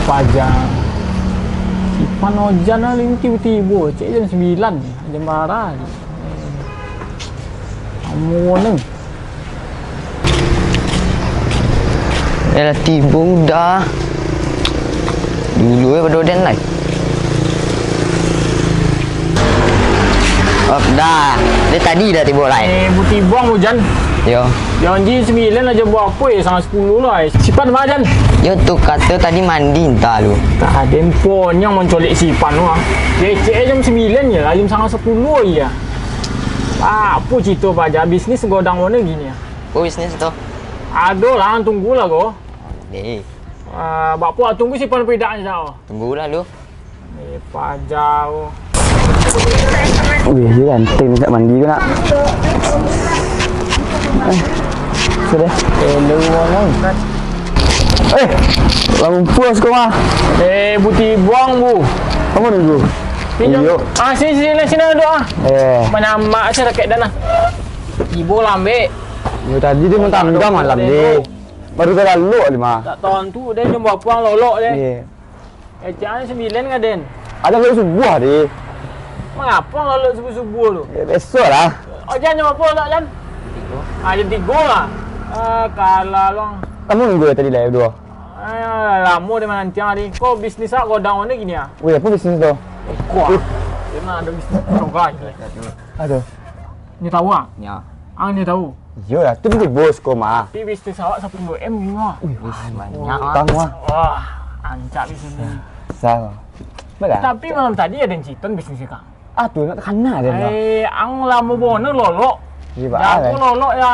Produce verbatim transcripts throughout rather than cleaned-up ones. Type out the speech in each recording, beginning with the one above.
Paja. Sipan Ojan lah tibo-tibo. Cek jam sambilan. Jam bara. Amun. Yalah, tibo udah. Dulu eh, pado den lai. Oh, dah. Dia tadi dah tibo lai. Eh, bu tibo, Ojan. Yo. Janji sambilan aja buat apa eh, sangat sepuluh lah eh. Sipan ma, Jan? Yo, tu kato tadi mandi entah lu. Tadi ponyang mancolek sipan tu ah. Kecek jam sambilan je lah, jam sangat sepuluh aja. Apa cerita Paja, bisnis godang mana gini ah? Oh, bisnis tu? Ado lah, tunggu lah ko. Deh. Ah, bak puak tunggu sipan pidak ni, Sao. Tunggu lah lu. Eh, Paja ko. Wih, dia ganteng minta mandi ko nak. Eh, sudah. Eh, lu orang. Eh, lah mumpus ko mah. Eh, bu tibo, bu. Kamu nunggu? Pinjam. Iyo. Ah, sini, sini, sini duduk ah. Eh. Mana mak saya dekat dah nah. Tibo lah ambil. Yo, tadi dia mentang-mentang malam ni. Baru dah lalok lima. Tak tahu tu, dia cuma puang lolok dia. Iya. Eh, jangan sambilan ka den? Ada lalok subuh deh. Mangapa lalok subuh-subuh tu? Ya, besok lah. Oh, jangan cuma puang lolok, Jan? Ah, jam tigo lah. Ah, kalah long. Kamu nunggu ya tadi lah, ya, dua? Ah, lama dia menantiang tadi. Kau bisnis awak godang mana gini ah? Weh, apa bisnis tu? Eh, kuah. Dia nak ada bisnis orang. Aduh. Ni tahu ah? Ya. Ang ni tahu. Iyo lah, tu bos ko mah. Tapi bisnis awak sapuluah M ni mah. Wih, banyak ah. Utang mah. Wah, rancak bisnis ni. Sah. Balah. Tapi malam tadi ada citon bisnis kang. Ah, tu nak takana dia lah. Eh, ang lamo bono lolok. Iya, bah, jago eh. Lolok ya,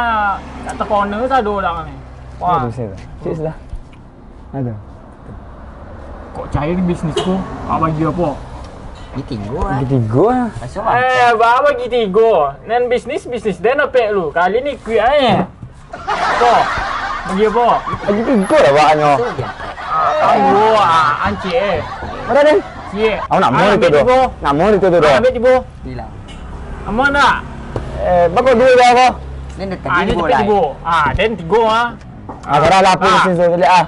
tak takona sado dah ni. Wah. Aduh, saya dah. Cik sudah. Aduh. Kok cair bisnis ko? Awak bagi apa? Bagi tigo lah. Bagi tigo lah. Masuk eh, awak bagi tigo. Nan bisnis, bisnis den apek lu. Kali ni kuik aja. Ko. Bagi apa? Bagi tigo lah, Pak, nyo. Masuk je. Ah, ancik eh. Mana den? Cik. Awak nak mau itu tu. Nak mau itu tu. Ambil tigo. Bilang. Aman tak? Eh, bako dua dah ko. Den dah tadi tigo lah. Ah, den tigo ah. Ah, salah lah, apa bisnis tu, caliak ah.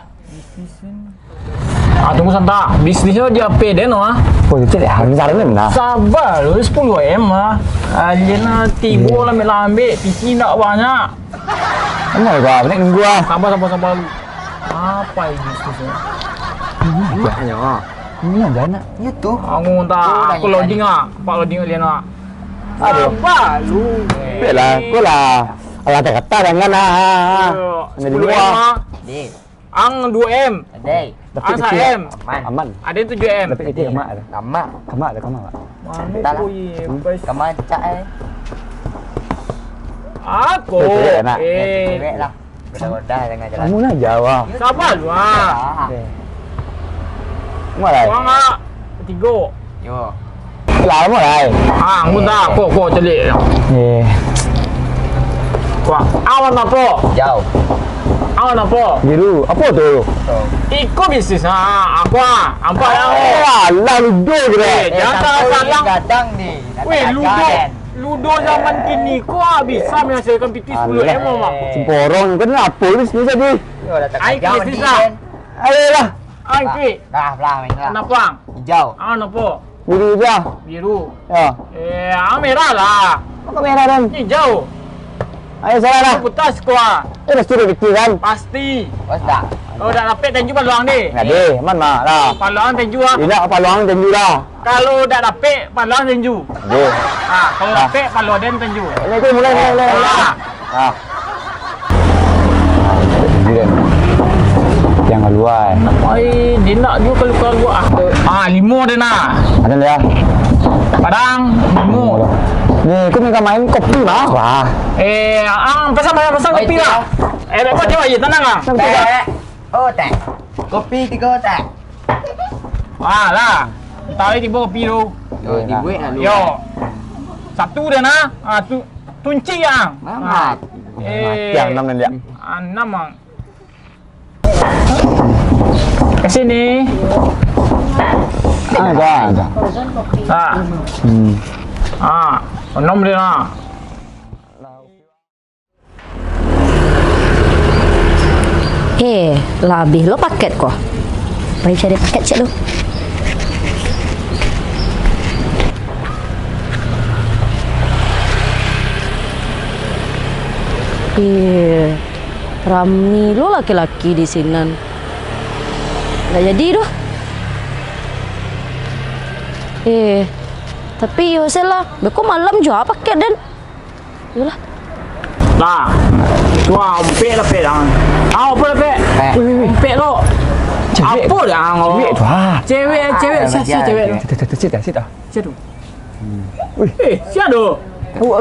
Ah, tunggu santa. Bisnisnyo di H P den, ah. Oh, itu deh, harus cari ni, nah. Sabar lu, sepuluh M, ah. Alien lah, tigo lambek-lambek, P C ndak banyak. Benar gua, benar nunggu ah. Sabar, sabar, sabar lu. Apa ini bisnisnyo? Ini aja, ah. Ini aja, nak. Itu. Aku entah, aku loading ah. Pak loading alien ah. Aduh. Sabar lu. Baiklah, kau lah. Alah, kata-kata jangan ah. Sepuluh M, ah. Deh. Ang dua M. Deh. Ang sa M. Aman. Aman. Ada tujuh M. Tapi itu kamak ada. Kamak. Kamak ada kamak, Pak. Mana tu, ye, guys? Kamak cak eh. Aku. Cewek enak. Eh. Cewek lah. Goda-goda tengah jalan. Kamu nah jawab. Sabar lu ah. Oke. Mulai. Uang ah. Tigo. Yo. Lamo lah, eh. Ah, mudah. Ko, ko, calik. Eh. Ko, awan apo? Hijau. Awan apo? Biru. Apo tu? Iko bisnis, ah, aku, ah. Ampak lah, eh. Alah, ludo kira. Eh, jangan salah-salah. Gadang ni. Weh, ludo. Ludo zaman kini ko, ah, bisa menghasilkan piti sepuluh M, Bang. Semporong, kan apo bisnis tadi? Ai, bisnis lah. Ayolah. Angki. Dah, belah main lah. Kenapa, Ang? Hijau. Ah, kenapa? Biru je. Biru. Ya. Eh, ah, merah lah. Apa merah, Dan? Hijau. Ayo, salah lah. Putas kuah. Eh, pasti ada pikir, kan? Pasti. Bos dah. Kalau dah dapet, tenju paluang deh. Nggak deh, aman mah lah. Paluang tenju ah. Tidak, paluang tenju lah. Kalau dah dapet, paluang tenju. Deh. Ah, kalau dapet, paluang den tenju. Ini tu mulai, mulai, mulai. Ah. Ah. Jiran. Yang keluar. Ai, dia nak juga kalau keluar gua. Ah, limo dia nak. Ada ya. Padang, limo. Ni, aku minta main kopi mah. Wah. Eh, ah, pesan, pesan, pesan kopi lah. Eh, lepas jauh aja, tenang ah. Teh. Oh, teh. Kopi tiga teh. Ah, lah. Entah lagi tiba kopi tu. Yo, dibuek lah lu. Yo. Satu dia nah. Ah, tu. Tunci ah. Mamat. Eh. Mati yang enam dan dia. Enam ah. Ke sini. Ah, dah, dah. Ah. Hmm. Ah, enam dia nah. Eh, lah abih lo paket ko. Pai cari paket ciek lu. Eh, rami lo laki-laki di sinan. Ndak jadi doh. Eh, tapi yo se lah. Beko malam juo paket den. Yolah. Lah. Wah, ompek lah, pek, dah. Ah, apa lah, pek? Pek. Ompek lo. Cewek. Apa dah, oh? Cewek tu, ah. Cewek, cewek. Ah, sia, sia, cewek. Cewek. Cewek, cewek, cewek, cewek. Sia tu. Wih. Eh, sia tu. Awak.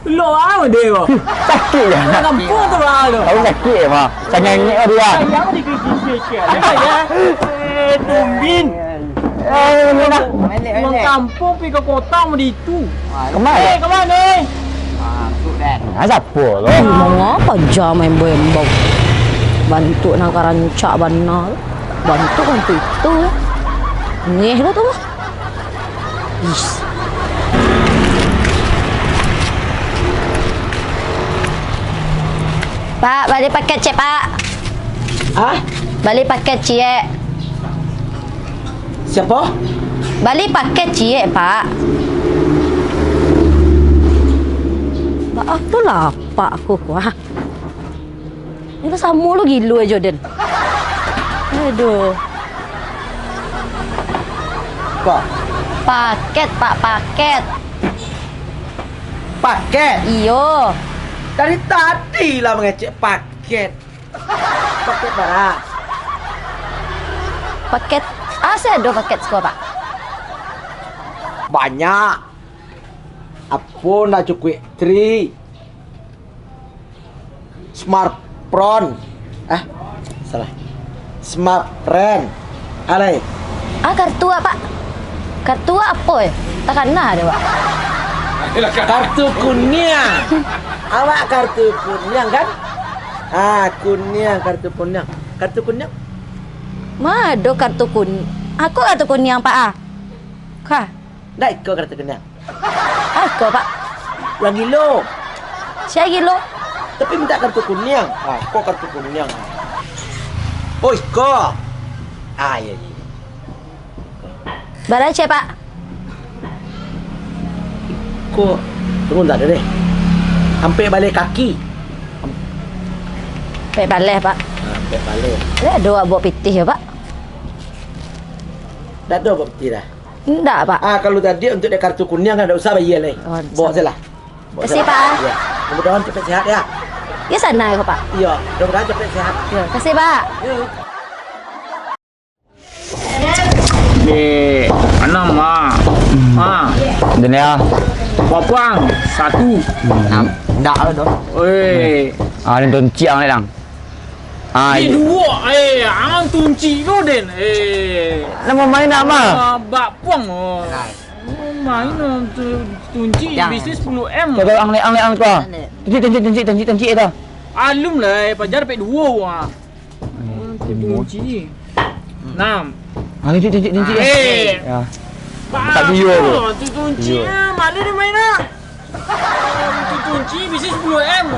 Lo, ah, dia, oh. Sakik ya? Nak kampung tu lah, tu. Awak sakik ya, mah? Sangengek lah dia. Sayang dikikik-kikik. Apa ya? Eh, tumbin. Eh, ini nak. Pulang kampung pi ka kota mau di itu. Kemana? Eh, kemana, eh? Ah, siapa lo? Eh, mangapa ja main bembang? Bantuak nan ka rancak bana. Bantuak kan tu itu. Ngeh lo tu. Is. Pak, bali paket ciek, Pak. Ah? Bali paket ciek. Siapa? Bali paket ciek, Pak. Baa tu lah, Pak, aku kuah. Ini samo lo gilo ajo den. Aduh. Pak. Paket, Pak, paket. Paket? Iyo. Dari tadi lah mangecek paket. Paket bara? Paket, asa ado paket siko, Pak? Banyak. Apo nak cukuik tri? Smartphone. Ah, salah. Smartphone. Alai. Ah, kartu apa? Kartu apa, eh? Takana deh, Pak. Kartu kuniang. Awak kartu kuniang, kan? Ah, kuniang, kartu kuniang. Kartu kuniang? Ma ado kartu kun-, aku kartu kuniang, Pak, ah. Kah? Ndak iko kartu kuniang. Apo, Pak? Lah gilo. Sia gilo? Tapi mintak kartu kuniang. Ah, ko kartu kuniang. Oh, iko. Ah, iyo, iyo. Bara ciek, Pak? Iko, tunggu, ndak ado deh. Ampek baleh kaki. Ampek baleh, Pak. Ah, ampek baleh. Ndak ado buek pitih yo, Pak? Ndak ado buek pitih dah. Ndak, Pak. Ah, kalau tadi untuak dek kartu kuniang kan ndak usah bayia lai. Oh, ndak usah. Baok se lah. Makasih, Pak. Iyo. Mudah-mudahan capek sehat ya. Iyo, sanang ko, Pak. Iyo, mudah-mudahan capek sehat. Iyo, makasih, Pak. Iyo. Ni, anam, ah. Ah. Daniel. Papuang, satu. Anam. Ndak lah tu. Oi. Ah, ni tuncik ang, Dang. Ah, duo, eh, ang tuncik tu, den. Eh. Namo main nak, mah? Ah, bak puang, oh. Main, ah, tu, tuncik, bisnis sepuluh M. Tuh, tuh, ang lek, ang lek, ang tuh. Tuncik, tuncik, tuncik, tuncik, tuncik, itu. Alun lah, eh, paja dapek duo, ah. Tuncik. Enam. Ah, tuncik, tuncik, tuncik. Eh. Ya. Bak duo tu. Tu tuncik, ah, mana dia main, ah? Kunci, kunci, bisi sepuluh M.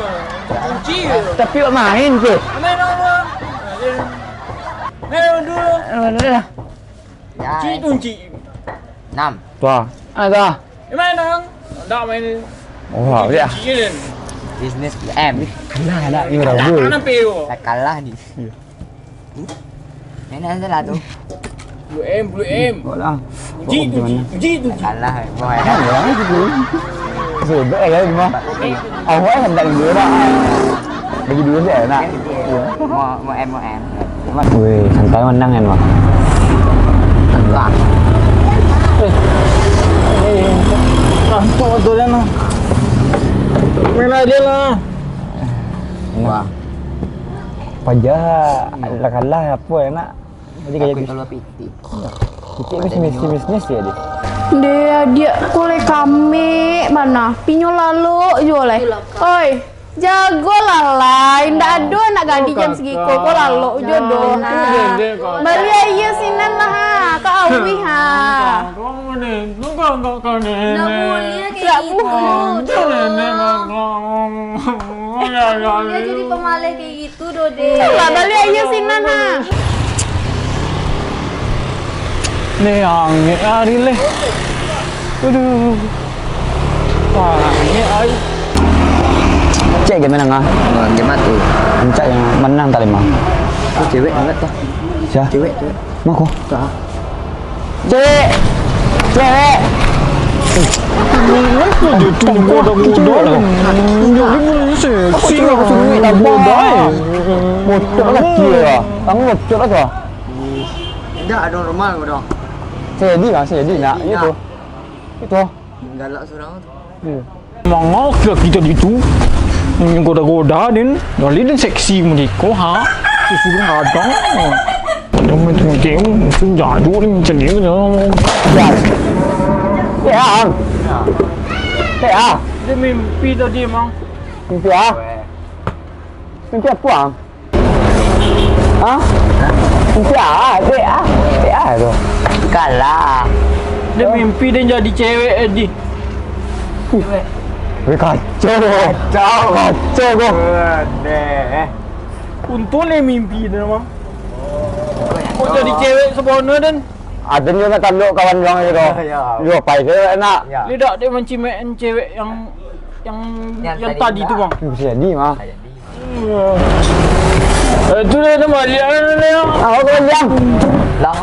Kunci. Tapi awak main tu. Main apa? Main dulu. Main dulu lah. Kunci, kunci. Enam. Tuh. Ah, tuh. Eh, main, Nang. Ndak main. Oh, ya. Kunci je, Den. Bisnis M. Kalah, kalah. Ini ragu. Kalah, kalah ni. Iya. Main salah tu. Blue M, Blue M. Kok lah. Uji tu, uji tu. Kalah, boy. Kalah lah tu. Sudah lah, cuma. Awak kan tak dulu dah. Bagi dua saja nak. Iya. Mau, mau M, mau M. Weh, santai menang kan, Bang? Wah. Eh, eh, kantuk tu dah, nah. Main aja lah. Wah. Paja lah kalah apa ya, nak? Jadi kayak takuik gitu. Kalau pitik. Pitik bisnis, bisnis, bisnis ya, deh. Deh, adiak ko lai kamek bana. Pinyo lalok juo lai. Itulah, Kak. Oi, jagolah lai. Ndak ado anak gadih jam sagiko. Ko lalok juo doh, ha. Bali aia sinan lah, ha. Ka auih, ha. Ndak buliah kayak gitu. Ndak buliah jadi pamaleh kayak gitu. Tu doh, Dek. Lah, bali aia sinan, ha. Ni angin ari leh. Aduh. Angin ari. Cek game nang ah. Oh, game apa tu? Rancak yang menang tadi mah. Oh, cewek banget tuh. Siapa? Cewek, cewek. Mako. Tuh. Cewek. Cewek. Bocor lah kaki lah. Kamu bocor lah tu. Tidak ada normal kau dah. Sedi lah, sedi nak. Itu. Itu. Galak surang tu. Iya. Manga kaki tadi tu. Goda-goda den. Dari den seksi mereka, ha. Suruh gadang. Ada macam game, macam jadul ni, macam ni. Ya. Ya. Ya. Dia mimpi tadi, Mang. Mimpi apa? Mimpi apa, Ang? Hah? Mimpi ah, dek ah, dek ah tu. Kalah. Dia mimpi dia jadi cewek, eh, di. Weh, kacau. Kacau. Kacau tu. Deh. Untung ni mimpi dia, Mang. Kok jadi cewek sabananyo, den? Ada ni nak tanduk kawan bilang gitu. Ya, ya. Yo, pai saya enak. Ya. Lidak dia mancimek cewek yang, yang, yang tadi tu, Mang. Bisa jadi, mah. Eh, tu dia, dia baliak, dia, dia. Ah, kau baliak. Lah.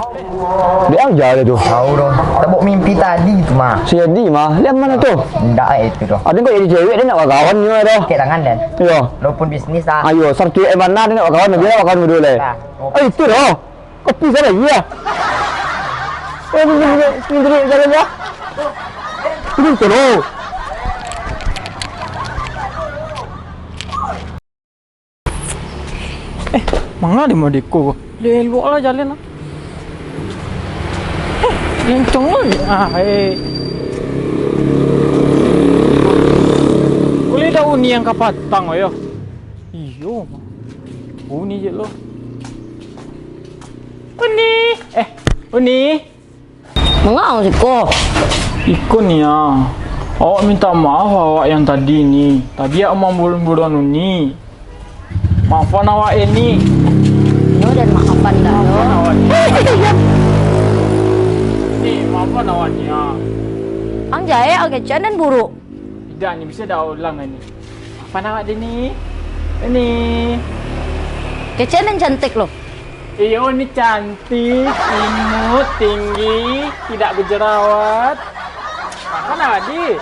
Dia aja dia tu. Tahu tu. Tabuk mimpi tadi tu, mah. Sejadi, mah. Lihat mana tu? Ndak, eh, itu tu. Ada kau jadi cewek, dia nak kawan ni, mah, tu. Kek tangan, dan. Yo. Walaupun bisnis, ah. Ayo, satu eh mana dia nak kawan, dia nak kawan dulu, leh. Nah. Eh, itu tu. Kopi sana, iya. Eh, ini, ini, ini, ini, jalan, ya. Ini tu, loh. Eh, manga di Modeko ko? Lelok lah jalan lah. Eh, kencang lah. Ah, eh. Boleh dah uni yang kapatang, yo? Iyo. Uni je lo. Uni. Eh, Uni. Manga siko? Iko ni ah. Awak minta maaf awak yang tadi ni. Tadi awak mamburuan-buruan Uni. Maafan awak ini. Yo, dan maafan dah, yo. Maafan awak ni. Ni, maafan awak ni ah. Ang jae, ang kecek, dan buruk. Tidak, ni bisa dah ulang ni. Maafan awak dini. Ini. Kecek, dan cantik loh. Iyo, ni cantik, imut, tinggi, tidak berjerawat. Maafan awak di.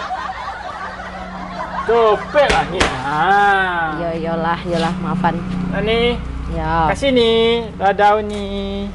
Copek lah ni. Ha. Yo, iyolah, iyolah, maafan. Nah, ni. Ya. Kasih ni, dadah ni.